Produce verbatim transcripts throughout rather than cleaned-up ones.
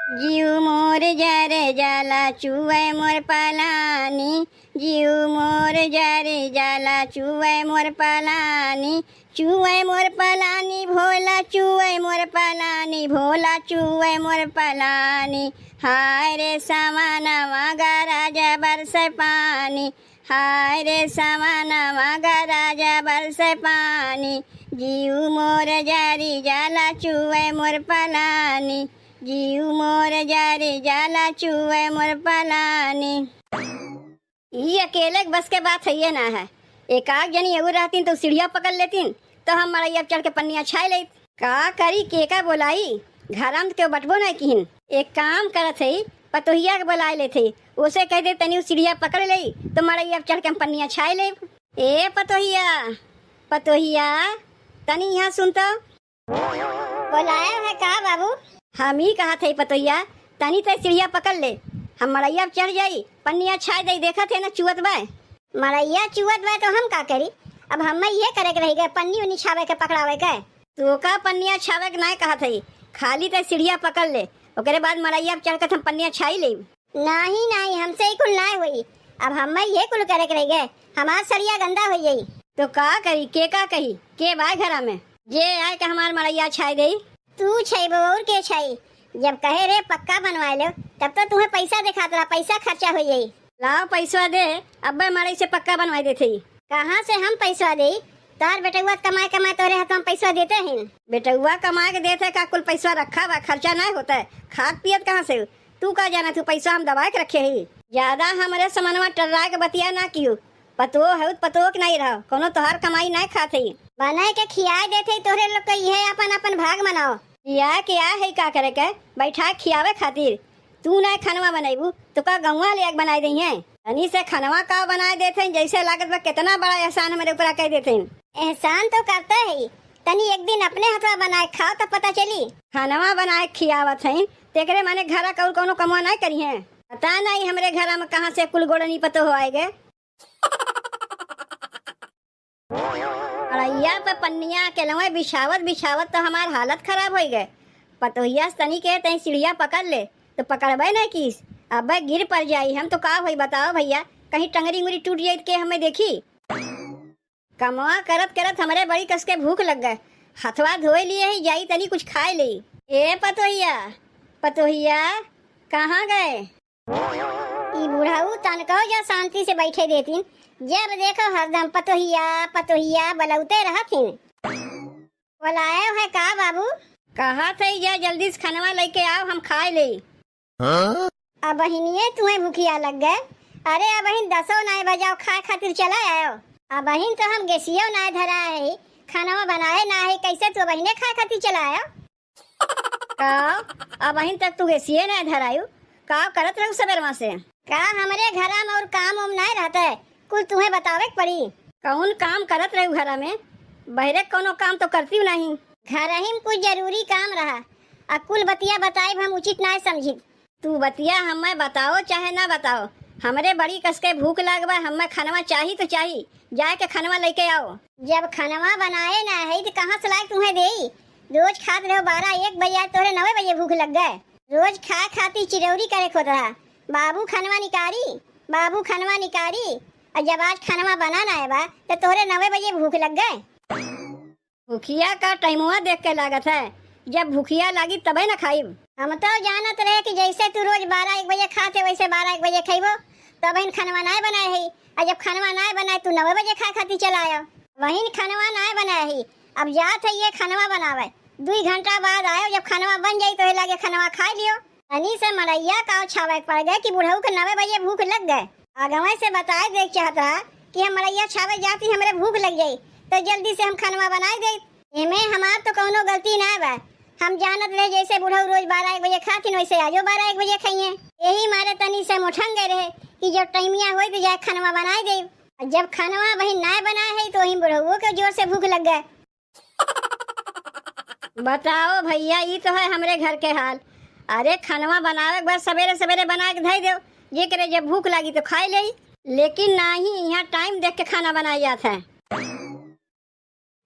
जीव मोर जर जाला चुए मोर पलानी, जीव मोर जर जाला चुए मोर पलानी, चुए मोर पलानी भोला, चुए मोर पलानी भोला, चुए मोर पलानी। हाय रे सवनवा गरज बरस पानी, हाय रे सवनवा गरज बरस पानी, जीव मोर जरी जाला चुए मोर पलानी, जीव मोर जरी जाला चुए मोर पलानी। ई अकेले के बस के बात हइये ना है। एक आध जनी अउर रहतीन तो सीढ़िया पकड़ लेतीन, तो हम मड़ैया पे चढ़ के पन्निया छाए लेत। का करी, केका बोलाई? घरा में तो केहू बटबो नाहीं किहिन। एक काम करत हई, पतोहिया के बोलाए लेत हई, ओसे कह दे तनी उ सीढ़िया पकड़ लेई तो मड़ैया पे चढ़ के हम पन्निया छाए लेब। ए पतोहिया, पतोहिया, तनी यहाँ सुन तो। बोलाए है का बाबू? हम ही कहत हई पतोहिया, तनी ते सीढ़िया पकड़ ले, हम मड़ैया पे चढ़ जाई, पन्निया छाए दई, देखत है ना चुअत बा। मड़ैया चुअत बा तो हम का करी? अब हम्मे इहे करे के रहि गए, पन्नी उन्नी छावे के, पकड़ावे के। तोका पन्निया छावे के नाय कहत हई, खाली ते सीढ़िया पकड़ ले, ओकरे बाद मड़ैया पे चढ़ के हम पन्निया छाई लेब। नाहीं, नाहीं, हमसे ई कुल नाय होई। अब हम्मे इहे कुल करे के रहि गए, हमार सड़िया गंदा होइ जाई। तो का करी, केका कही, के बाय घरा में जे आए के हमार मड़ैया छाई देई? तू छइबो अउर के छई? जब कहे रहे पक्का बनवाए लेव, तब तो तुहें पैसा देखात रहा, पैसा खर्चा होइ जाई। लाव पैसवा दे, अब्बे मड़ई से पक्का बनवाई देत हई। कहाँ से हम पैसवा देई? तोहार बेटउआ कमाए कमाए तोहरे हथवा में पैसवा देते हैं। बेटउआ कमाए के देत है का? कुल पैसवा रखा बा, खर्चा नाय होत है। खात पियत कहाँ से? तू का जानत हू पैसवा हम दबाए के रखे हई? ज्यादा हमरे समनवा टर्राए के बतिया ना कियो। पतोह हऊ त पतोह के नाई रहो, कउनो तोहार कमाई नाई खात हई। बनाए के खियाए देत हई तोहरे लोग के, इहे आपन आपन भाग मनाओ। खियाए के आ हई का करे के? बैठाए खियावे खातिर। तू नाई खनवा बनइबू तो का गउँवा ले आके बनाए दइहें? तनी से खनवा का बनाए देत हई, जइसे लागत बा केतना बड़ा एहसान हमरे ऊपरा कइ देत हई। एहसान तो करते हई, तनी एक दिन अपने हथवा बनाए खाओ तब पता चली। खनवा बनाए खियावत हई, तेकरे माने घरा क अउर कउनो कमवा नाई करिहें? पता नाई हमरे घरा में कहाँ से कुल गोड़नी पतोह आए गए। मड़इया पे पन्निया अकेलवे बिछावत बिछावत तो हमार हालत खराब होइ गए। पतोहिया से तनी के तई सीढ़िया पकड़ ले, तो पकड़बे नहीं कीस। अबे गिर पड़ जाई हम तो का होई बताओ भइया, कहीं टंगरी उंगरी टूट जाई त के हमें देखी। कमवा करत करत हमरे बड़ी कस के भूख लग गए, हथवा धोए लिए ही जाई तनी कुछ खाए लेई। ए पतोहिया, पतोहिया, कहाँ गए? ई बुढ़ऊ तनकौ जा शांति से बैठे देतिन, जब देखो हरदम पतोहिया, पतोहिया बलौते रहतिन। बोलायो है का बाबू? कहत है जा जल्दी से खनवा लइके आओ, हम खाए लेई। हाँ? अबहिनिये तुहें भुखिया लग गए। अरे अबहिन दसो नाय बजाओ, खाए खातिर चला आयो। अबहिन तो हम गैसियो नाय धरा है, खनवा बनाए ना है, कैसे तू अबहिने खाए खातिर चला आयो? का? अबहिन तक तू गैसिये नाय धरायु? का करत रहू सबेरवा से? का हमरे घरा में और काम उम नाय रहत है? कुल तुहें बतावे के पड़ी। कौन काम करत रहू घरा में? बहरे कौनो काम तो करती नहीं। घर ही में कुछ जरूरी काम रहा, आ कुल बतिया बताइब हम उचित नाय समझित। तू बतिया हमें बताओ चाहे ना बताओ, हमरे बड़ी कस के भूख लाग बा, हमें खनवा चाही तो चाही, जाए के खनवा लइके आओ। जब खनवा बनाए ना है तो कहाँ से लायक तुम्हें देई? रोज खात रहो बारह एक बजे, आज तोहरे नवे बजे भूख लग गए। रोज खाए खातिर चिरौरी करे खोत रहा, बाबू खनवा निकारी, बाबू खनवा निकारी। और जब आज खनवा बना ना है बा तो तोहरे नवे बजे भूख लग गए। भुखिया का टाइमवा देख के लागत है, जब भुखिया लागी तबे न खाइब। हम तो जानत रहे कि जैसे तू रोज बारह एक बजे खाते वैसे बारह एक बजे खइबो, तो अबहिन खनवा नाय बनाए है। और जब खनवा नाय बनाए तू नवे बजे खाए खातिर चला आयो। वहिन खनवा नाय बनाए है, अब जात है ये खनवा बनावे। दुई घंटा बाद आयो, जब खनवा बन जाई तो लागे खनवा खाए लियो। तनी से मड़इया का छावे पड़ गए कि बुढ़ऊ के नवे बजे भूख लग गए। आगवे से बताए देख चाहत रहा कि हम मड़इया छावे जाती, हमरे भूख लग जाई, तो जल्दी से हम खनवा बनाए दे। एमे हमार तो कौनो गलती ना बा। हम जानत रहे जैसे बुढ़ऊ रोज बारह एक बजे खातिन वैसे आजो बारह एक बजे खाइए। यही मारे तनी से मोठंग गए रहे कि जब टाइमिया होई तो जाए खनवा बनाए दे। और जब खनवा वही ना बनाए है तो वही बुढ़ऊ के जोर से भूख लग गए। बताओ भइया, ई तो है हमरे घर के हाल। अरे, खनवा बनावे के बाद सबेरे सबेरे बना के धई देव, जेकरे जब भूख लागी तो खाए लेई। लेकिन नाही, यहाँ टाइम देख के खाना बनाई जात है।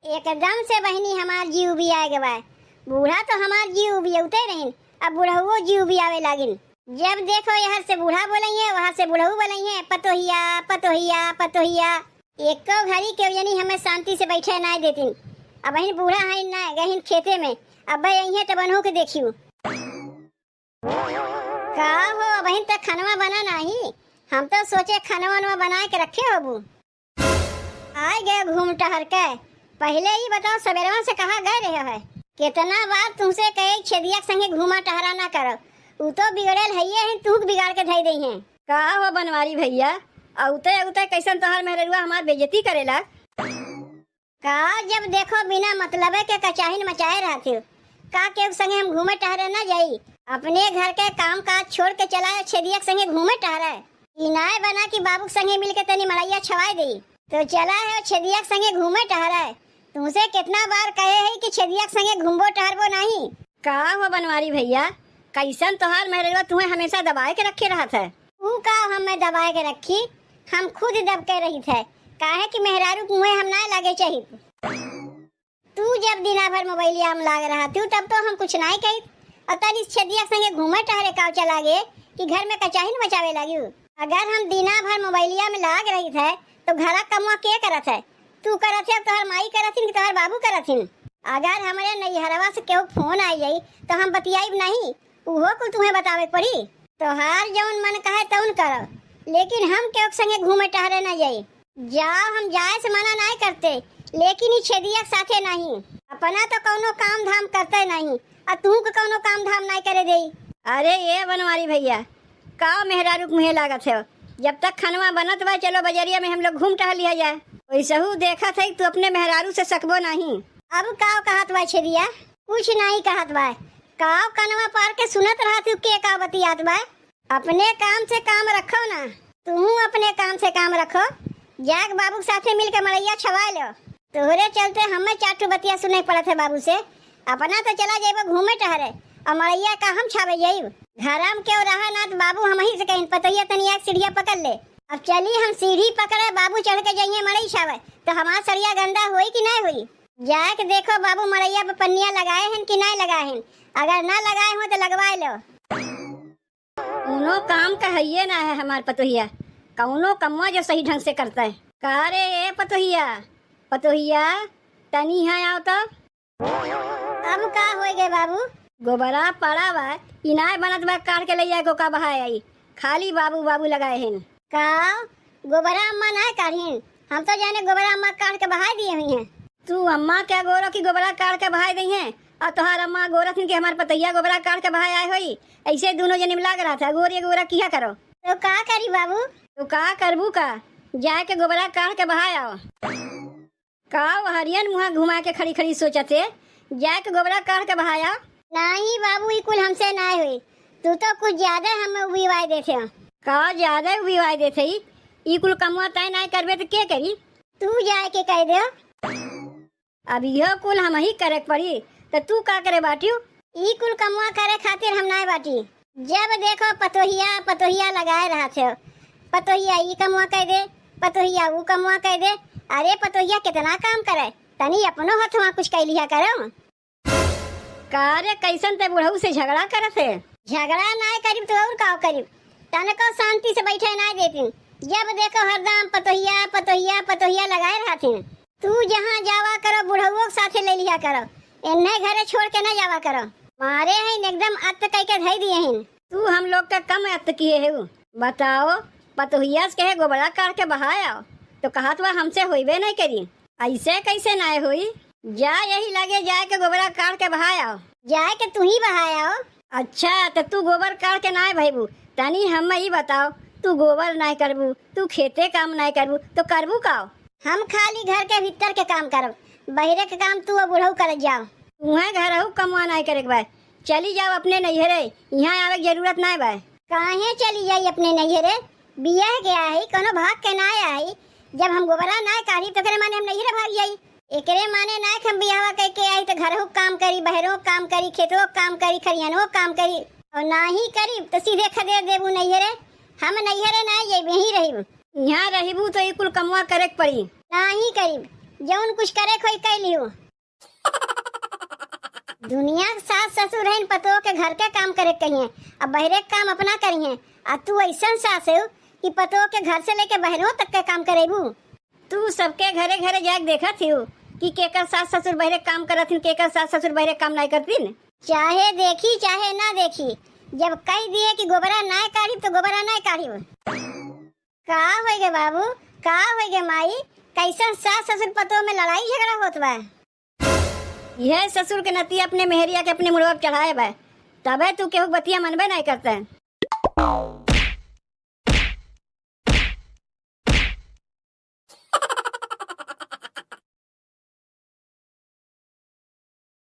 एकदम से बहिनी हमार जीव भी आ गवा। बूढ़ा तो हमार जीव उबियउते रहिन, अब बुढ़उओ जीव उबियावे लागिन। जब देखो, यहर से बूढ़ा बोलइहें, वहर से बुढ़ऊ बोलइहें, "पतोहिया, पतोहिया, पतोहिया।" एको घड़ी केउ जनी हमें शांति से बैठे नाय देतिन। अबहिन बूढ़ा हइन नाय, गहिन खेते में, अब्बे अइहें तब उन्हों के देखियो। का हो, अबहिन तक खनवा बना नाही? हम तो सोचे खनवा वनवा बनाए के रखे होबू। आइ गए घूम टहर के। पहिले ई बताओ, सबेरवा से कहाँ गए रहे है? केतना बार तुमसे कहे छेदिया के संगे घूमा टहरा ना करो, उ तो बिगड़ेल हइये हैं, तू बिगाड़ के धइ दइहें। का हो बनवारी भइया, अउते अउते कइसन तोहार मेहररुआ हमार बेइज्जती करेला? का जब देखो बिना मतलबे के कचाहिन मचाए रहत हो? का केहू संगे हम घूमे टहरे ना जाई? अपने घर के काम काज छोड़ के चला आओ छेदिया के संगे घूमे टहरे। ई नाय बना कि बाबू के संगे मिल के तनी मड़ैया छवाए देई। तो चला है छेदिया के संगे घूमे टहरे। तुमसे कितना बार कहे है कि छेदिया के संगे घूमबो टहरबो नहीं। का हो बनवारी भइया, कइसन तोहार मेहररुआ तुम्हें हमेशा दबाए के रखे रहत है? ऊ का हमें दबाए के रखी, हम खुद दब के रहित है, काहे कि मेहरारू के मुँहे हम नाय लागे चाहित। तू जब दिना भर मोबाइलिया में लाग रहा तू, तब तो हम कुछ नाय कहित। और तनी छेदिया के संगे घूमे टहरे काव चला गे कि घर में कचाहिन मचावे लागी। अगर हम दिना भर मोबाइलिया में लाग रहित है, तो घरा कमवा के करत है? तू करत है, तोहर माई करत हिन कि तोहर बाबू करत हिन? अगर हमरे नैहरवा से केहू फोन आई जाई, तो हम बतियाइब नहीं, उहो कुल तुम्हें बतावे के पड़ी। तोहार जौन मन कहे तौन करो, लेकिन हम केहू के संगे घूमे टहरे न जाई। जाओ, हम जाए से मना नाय करते, लेकिन ई छेदिया के साथे नहीं। अपना तो कौनो काम धाम करते नहीं, आ तू के कौनो काम धाम नाय करे देई। अरे ए बनवारी भइया, का मेहरारू के मुँहे लागत है? जब तक खनवा बनत बा, चलो बजरिया में हम लोग घूम टहल लिया जाए। वैसहू देखत है, तू अपने मेहरारू से सकबो नहीं। अब का कहत बा छेदिया? कुछ नहीं कहत बा। का कनवा पार के सुनत रहत हूँ, के का बतियात बा? अपने काम से काम रखो ना, तू अपने काम से काम रखो। जाके बाबू के साथे मिल के मड़ैया छवा लो। तोहरे चलते हमें चार ठो बतिया सुने पड़त है बाबू से। अपना तो चला जाइबो घूमे टहरे, और मड़ैया का हम छावे जाइब? घरा में केहू रहा ना तो बाबू हम ही से कहिन, "पतोहिया तनी एक सीढ़िया पकड़ ले।" अब चली हम सीढ़ी पकड़े, बाबू चढ़ के जाइए मड़ई छावे, तो हमार सड़िया गंदा होई कि नहीं होई? जाए के देखो बाबू मड़ैया पे पन्निया लगाए हैं कि नहीं लगाए हैं, अगर ना लगाए हो तो लगवाए लो। कौनो काम का हइये ना है हमार पतोहिया, कौनो कमवा जो सही ढंग से करता है। का रे ए पतोहिया, पतोहिया, तनी यहाँ आओ तो। अब का होई गए बाबू? गोबरा पड़ा बा, इनाय बनत बा, काढ़ के ले जाए को का बहाए आई, खाली बाबू बाबू लगाए हैं। का गोबरा अम्मा नाय काढ़िन? हम तो जाने गोबरा अम्मा काढ़ के बहाए दिए हुई हैं। तू अम्मा के अगोरो की गोबरा काढ़ के बहाए दई हैं, और तोहार अम्मा अगोरत हिन कि हमार पतैया गोबरा काढ़ के बहाए आए होई। ऐसे दोनों जने में लाग रहा था, अगोरी अगोरा किया करो। तो का करी बाबू? तो का करबू का? जाए के गोबरा काढ़ के बहाए आओ। का वो हरियन मुँह घुमा के खड़ी खड़ी सोचत है, जाए के गोबरा काढ़ के बहाया? नाही बाबू, ई कुल हमसे नाय होई। तू तो कुछ ज्यादा हम उबिवाए देत हो। का ज्यादा उबिवाए देत है? ई कुल कमवा तय नाय करबे तो के करी? तू जाए के कह दे। अब इहो कुल हम ही करे के पड़ी, तो तू का करे बाटियो? ई कुल कमवा करे खातिर हम नाय बाटी। जब देखो पतोहिया, पतोहिया लगाए रहत हो। पतोहिया ई कमवा कह दे, पतोहिया ऊ कमवा कह दे। अरे पतोहिया कितना काम करे, तनी अपनो हथवा कुछ कह लिया करो। का रे, कैसन ते बुढ़ऊ से झगड़ा करत है? झगड़ा नाय करिब तो और का करिब? तनको शांति से बैठे नाय देतिन। जब देखो हरदम पतोहिया, पतोहिया, पतोहिया लगाए रहतिन। तू जहाँ जावा करो, बुढ़उओ के साथे ले लिया करो, एन्हे घरे छोड़ के न जावा करो। मारे हैं एकदम अत्त कई के धई दिए हैं। तू हम लोग के कम अत्त किए है। बताओ, पतोहिया से कहे गोबरा काढ़ के बहाय आओ, तो कहत बा हमसे होइबे नहीं करी। ऐसे कैसे नाय होई? जा यही लगे जाए के गोबरा काढ़ के बहाय आओ। जाए के तू ही बहाय आओ। अच्छा, तो तू गोबर काढ़ के नाय भइबू, तनी हम ई बताओ, तू गोबर नाय करबू, तू खेते काम नाय करबू, तो करबू का? हम खाली घर के भीतर के काम करब, बहिरे के काम तू और बुढ़ऊ करत जाओ। तुहें घरहू कमवा नाय करे के बा, चली जाओ अपने नैहरे, यहाँ आवे के जरूरत नाय बा। काहे चली जाई अपने नैहरे? बियाह के आई, कोनो भाग के नाय आई। जब हम गोबरा नाय काढ़ी तो ओकरे माने हम नैहरे भाग जाई। एकरे माने नाय कि हम बियाहवा कई के आई तो घरहू काम करी, बहरो काम करी, खेतवो काम करी, खरियनवो काम करी, और नाही करी तो सीधे खदेड़ देबू नैहरे। हम नैहरे नाय जाइब, यहीं रहिब। यहाँ रहिबू तो ई कुल कमवा करे के पड़ी। नाही करिब, जौन कुछ करे के होई कई लिहू। दुनिया के सास ससुर हैं, पतोह के घर के काम करे के कहिए, अब बहरे के काम अपना करिए। आ तू ऐसन सास हो कि पतोह के घर से लेके बहरों तक के काम करेबू। तू सबके घरे घरे जाके देखत हियो कि केकर सास ससुर बहरे काम करत हिन, केकर सास ससुर बहरे काम नाय करतिन। चाहे देखी चाहे ना देखी, जब कह दिए कि गोबरा नाय काढ़ी तो गोबरा नाय काढ़ी। का होई गे बाबू, का होई गे माई, कैसन सास ससुर पतोह में लड़ाई झगड़ा होत बा? यह ससुर के नती अपने मेहरिया के अपने मुड़वा पे चढ़ाए बा, तबे तू केहू के बतिया मनबे नाय करते।